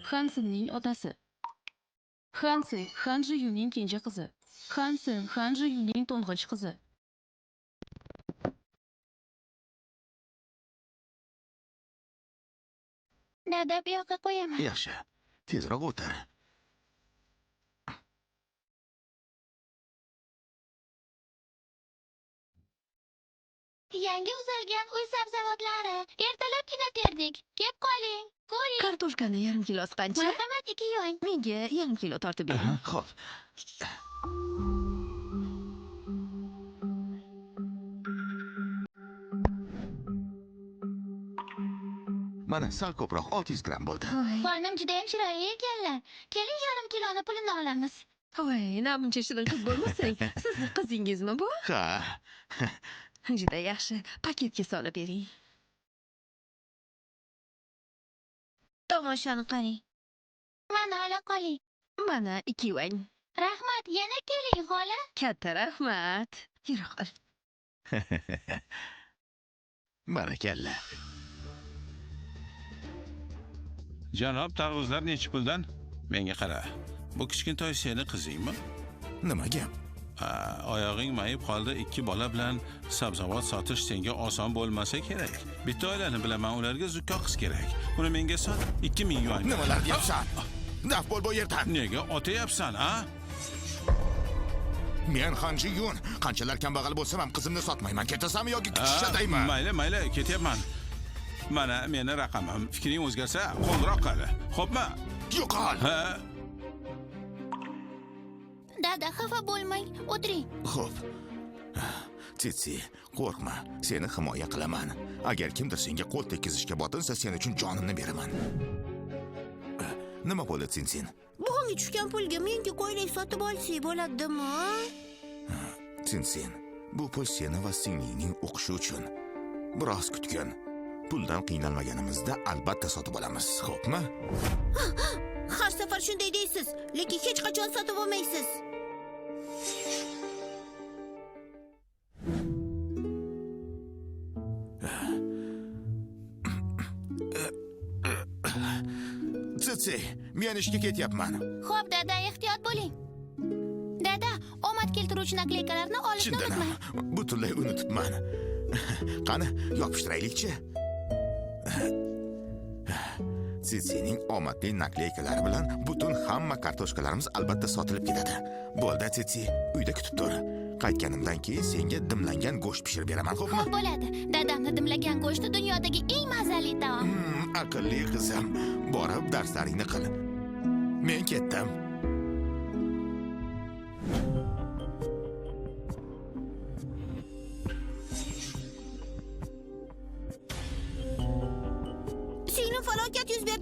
Hansinning otasi. Hansi, Han Jiyuning kenja qizi. Hansin, Han Jiyuning to'ng'ich qizi. Dada, bu yoqqa qo'yaman. Yaxshi. Tezroq o'tir. Yangi uzalgan uy sabzavotlari. Ertalabgina terdik. Kep qoling. Ko'ring. Kartoshkani yarim kilosi qancha? Marhamat, 2 yuan. Menga yarim kilo tortib bering. Xo'p. Mana sal ko'proq 600 gramm bo'ldi. Xonim juda ham chiroyli ekanlar. Keling, yarim kiloni pulini olamiz. Voy, namuncha shirin qiz bo'lmasang. Sizni qizingizmi bu? Ha. Juda yaxshi. Paketga solib bering. Tomoshani qarang. Mana ola qoling. Mana 2 yuan. Rahmat, yana keling, xola. Katta rahmat. Yura qol. Barakalla. Janob, tarvuzlar nechi puldan? Menga qara. Bu kichkintoy seni qizingmi? Nima gap? Oyog'ing mayib holda 2 bola bilan sabzavot sotish senga oson bo'lmasa kerak. Bitta oilani bilaman, ularga zukko qiz kerak. Buni menga sot, 2000 yuan. Nimalar deyapsan? Daf bo'l bu yerdan. Nega otayapsan, a? Men Han Jiyun. Qanchalar kambag'al bo'lsam ham qizimni sotmayman. Ketasanmi yoki kuchishataymi? Mayli, mayli, ketyapman. Mana meni raqamim. Fikring o'zgarsa, qo'ng'iroq qil. Xo'pmi? Yo'qol. Ha. Dada, xafa bo'lmang, o'tiring. Xo'p. Tsitsi, qo'rqma. Seni himoya qilaman. Agar kimdir senga qo'l tekkizishga botinsa, sen uchun jonimni beraman. Nima bo'ldi, Tsinsin? Bug'umga tushgan pulga menga ko'ylak sotib olsak bo'ladimi? Tsinsin, bu pul seni va singlingning o'qishi uchun. Biroz kutgin. Puldan qiynalmaganimizda albatta sotib olamiz, xo'pmi? Har safar shunday deysiz, lekin hech qachon sotib olmaysiz. Tsitsi, men ishga ketyapman. Xo'p, dada, ehtiyot bo'ling. Dada, omad keltiruvchi nakleykalarni olishni Chindan unutmang. ham butunlay unutibman. Qani, yopishtiraylikchi. Tsitsining omadli nakleykalari bilan butun hamma kartoshkalarimiz albatta sotilib ketadi. Bo'ldi, Tsitsi, uyda kutib tur. Qaytganimdan keyin senga dimlangan go'sht pishirib beraman, xo'pmi? Xo'p bo'ladi. Dadamni dimlagan go'shti dunyodagi eng mazali taom. Aqlli qizim, borib darslaringni qil. Men ketdim. Singlim, falokat yuz berdi.